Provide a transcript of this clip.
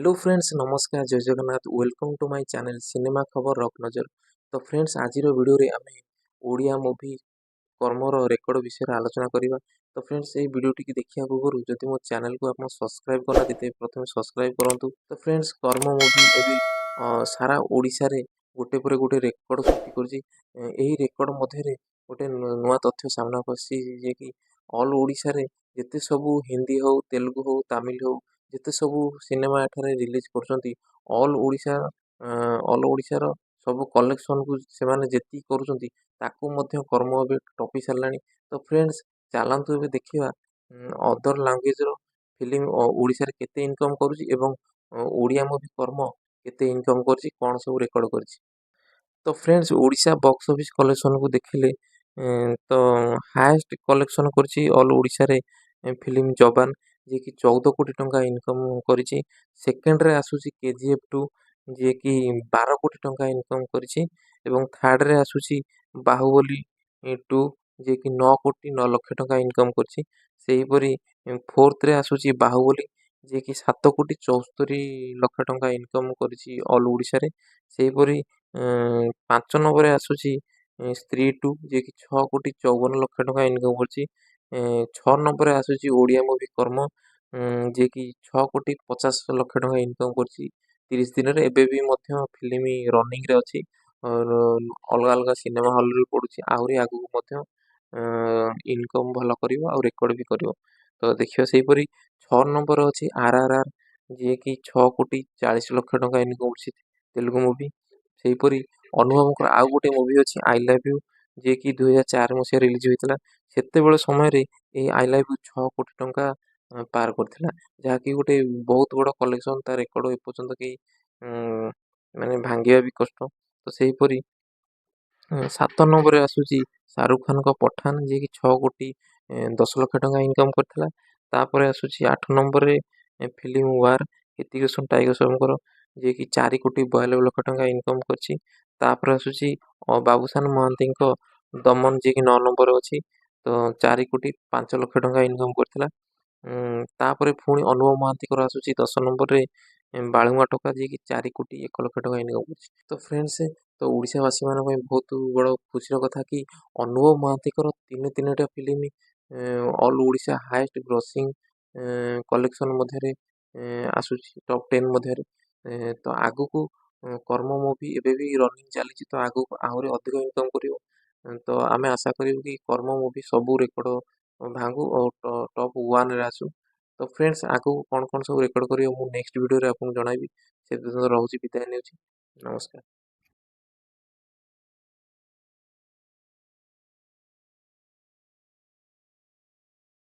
Hello friends, ନମସ୍କାର, ଜୟ Jagannath. Welcome to my channel cinema ଖବର ରକ୍ ନଜର। ତ ଫ୍ରେଣ୍ଡସ୍, ଆଜିର ଭିଡ଼ିଓରେ ଆମେ ଓଡ଼ିଆ ମୁଭି କର୍ମର ରେକର୍ଡ଼ ବିଷୟରେ ଆଲୋଚନା କରିବା। ତ ଫ୍ରେଣ୍ଡସ୍, ଏଇ ଭିଡ଼ିଓଟିକି ଦେଖିବା ପୂର୍ବରୁ ଯଦି ମୋ ଚ୍ୟାନେଲକୁ ଆପଣ ସବସ୍କ୍ରାଇବ୍ କରିନାହାନ୍ତି, ତେବେ ପ୍ରଥମେ ସବସ୍କ୍ରାଇବ୍ କରନ୍ତୁ। ତ ଫ୍ରେଣ୍ଡସ୍, କର୍ମ ମୁଭି ଏବେ ସାରା ଓଡ଼ିଶାରେ ଗୋଟେ ପରେ ଗୋଟେ ରେକର୍ଡ଼ ସୃଷ୍ଟି କରିଛି। ଏହି ରେକର୍ଡ଼ ମଧ୍ୟରେ ଗୋଟେ ନୂଆ ତଥ୍ୟ ସାମ୍ନାକୁ ଆସିଛି ଯେ କି ଅଲ୍ ଓଡ଼ିଶାରେ ଯେତେ ସବୁ ହିନ୍ଦୀ ହଉ, ତେଲୁଗୁ ହଉ, ତାମିଲ ହଉ, ଯେତେ ସବୁ ସିନେମା ଏଠାରେ ରିଲିଜ୍ କରୁଛନ୍ତି, ଅଲ୍ ଓଡ଼ିଶା, ଅଲ୍ ଓଡ଼ିଶାର ସବୁ କଲେକ୍ସନକୁ ସେମାନେ ଯେତିକି କରୁଛନ୍ତି, ତାକୁ ମଧ୍ୟ କର୍ମ ଏବେ ଟପି ସାରିଲାଣି। ତ ଫ୍ରେଣ୍ଡସ୍, ଚାଲନ୍ତୁ ଏବେ ଦେଖିବା ଅଦର ଲାଙ୍ଗୁଏଜର ଫିଲ୍ମ ଓଡ଼ିଶାରେ କେତେ ଇନକମ୍ କରୁଛି ଏବଂ ଓଡ଼ିଆ ମୁଭି କର୍ମ କେତେ ଇନକମ୍ କରିଛି, କ'ଣ ସବୁ ରେକର୍ଡ଼ କରିଛି। ତ ଫ୍ରେଣ୍ଡସ୍, ଓଡ଼ିଶା ବକ୍ସ ଅଫିସ୍ କଲେକ୍ସନକୁ ଦେଖିଲେ ତ ହାଏଷ୍ଟ କଲେକ୍ସନ କରିଛି ଅଲ୍ ଓଡ଼ିଶାରେ ଫିଲ୍ମ ଯବାନ, ଯିଏକି 14 କୋଟି ଟଙ୍କା ଇନକମ୍ କରିଛି। ସେକେଣ୍ଡରେ ଆସୁଛି କେଜିଏଫ୍ 2, ଯିଏକି 12 କୋଟି ଟଙ୍କା ଇନକମ୍ କରିଛି ଏବଂ ଥାର୍ଡ଼ରେ ଆସୁଛି ବାହୁବଲି 2, ଯିଏକି 9 କୋଟି 9 ଲକ୍ଷ ଟଙ୍କା ଇନକମ୍ କରିଛି। ସେହିପରି ଫୋର୍ଥରେ ଆସୁଛି ବାହୁବଲି, ଯିଏକି 7 କୋଟି 74 ଲକ୍ଷ ଟଙ୍କା ଇନକମ୍ କରିଛି ଅଲ୍ ଓଡ଼ିଶାରେ। ସେହିପରି 5 ନମ୍ବରରେ ଆସୁଛି ସ୍ତ୍ରୀ 2, ଯିଏକି 6 କୋଟି 54 ଲକ୍ଷ ଟଙ୍କା ଇନକମ୍ କରିଛି। 6 ନମ୍ବରରେ ଆସୁଛି ଓଡ଼ିଆ ମୁଭି କର୍ମ, ଯିଏକି 6 କୋଟି 50 ଲକ୍ଷ ଟଙ୍କା ଇନକମ୍ କରିଛି 30 ଦିନରେ। ଏବେ ବି ମଧ୍ୟ ଫିଲ୍ମ ରନିଂରେ ଅଛି, ଅଲଗା ଅଲଗା ସିନେମା ହଲ୍ରେ ପଡ଼ୁଛି। ଆହୁରି ଆଗକୁ ମଧ୍ୟ ଇନକମ୍ ଭଲ କରିବ ଆଉ ରେକର୍ଡ଼ ବି କରିବ, ତ ଦେଖିବା। ସେହିପରି 6 ନମ୍ବର ଅଛି ଆର୍ଆର୍ଆର୍, ଯିଏକି 6 କୋଟି 40 ଲକ୍ଷ ଟଙ୍କା ଇନକମ୍ କରିଛି, ତେଲୁଗୁ ମୁଭି। ସେହିପରି ଅନୁଭବଙ୍କର ଆଉ ଗୋଟେ ମୁଭି ଅଛି I love you, ଯିଏକି 2004 ମସିହାରେ ରିଲିଜ୍ ହୋଇଥିଲା। ସେତେବେଳେ ସମୟରେ ଏହି I love you 6 କୋଟି ଟଙ୍କା ପାର କରିଥିଲା, ଯାହାକି ଗୋଟେ ବହୁତ ବଡ଼ କଲେକ୍ସନ୍। ତା ରେକର୍ଡ଼ ଏପର୍ଯ୍ୟନ୍ତ କେହି ମାନେ ଭାଙ୍ଗିବା ବି କଷ୍ଟ। ତ ସେହିପରି 7 ନମ୍ବରରେ ଆସୁଛି ଶାହରୁଖ ଖାନଙ୍କ ପଠାନ, ଯିଏକି 6 କୋଟି 10 ଲକ୍ଷ ଟଙ୍କା ଇନକମ୍ କରିଥିଲା। ତାପରେ ଆସୁଛି 8 ନମ୍ବରରେ ଫିଲ୍ମ ୱାର୍, ହୃତିକ ରୋଶନ, ଟାଇଗର ଶ୍ରଫଙ୍କର, ଯିଏକି 4 କୋଟି 92 ଲକ୍ଷ ଟଙ୍କା ଇନକମ୍ କରିଛି। ତାପରେ ଆସୁଛି ବାବୁସାନ ମହାନ୍ତିଙ୍କ ଦମନ, ଯିଏକି 9 ନମ୍ବରରେ ଅଛି, ତ 4 କୋଟି 5 ଲକ୍ଷ ଟଙ୍କା ଇନକମ୍ କରିଥିଲା। ତାପରେ ପୁଣି ଅନୁଭବ ମହାନ୍ତିଙ୍କର ଆସୁଛି 10 ନମ୍ବରରେ ବାଳୁଙ୍ଗା ଟୋକା, ଯିଏକି 4 କୋଟି 1 ଲକ୍ଷ ଟଙ୍କା ଇନକମ୍ କରିଛି। ତ ଫ୍ରେଣ୍ଡସ୍, ତ ଓଡ଼ିଶାବାସୀମାନଙ୍କ ପାଇଁ ବହୁତ ବଡ଼ ଖୁସିର କଥା କି ଅନୁଭବ ମହାନ୍ତିଙ୍କର ତିନି ତିନିଟା film all Odisha highest grossing collection ମଧ୍ୟରେ ଆସୁଛି, ଟପ୍ 10 ମଧ୍ୟରେ। ତ ଆଗକୁ କର୍ମ ମୁଭି ଏବେ ବି ରନିଂ ଚାଲିଛି, ତ ଆଗକୁ ଆହୁରି ଅଧିକ ଇନକମ୍ କରିବ। ତ ଆମେ ଆଶା କରିବୁ କି କର୍ମ ମୁଭି ସବୁ ରେକର୍ଡ଼ ଭାଙ୍ଗୁ ଓ ଟପ୍ ୱାନ୍ରେ ଆସୁ। ତ ଫ୍ରେଣ୍ଡସ୍, ଆଗକୁ କ'ଣ କ'ଣ ସବୁ ରେକର୍ଡ଼ କରିବ, ମୁଁ ନେକ୍ସଟ ଭିଡ଼ିଓରେ ଆପଣଙ୍କୁ ଜଣାଇବି। ସେ ପର୍ଯ୍ୟନ୍ତ ରହୁଛି, ବିଦାୟ ନେଉଛି, ନମସ୍କାର।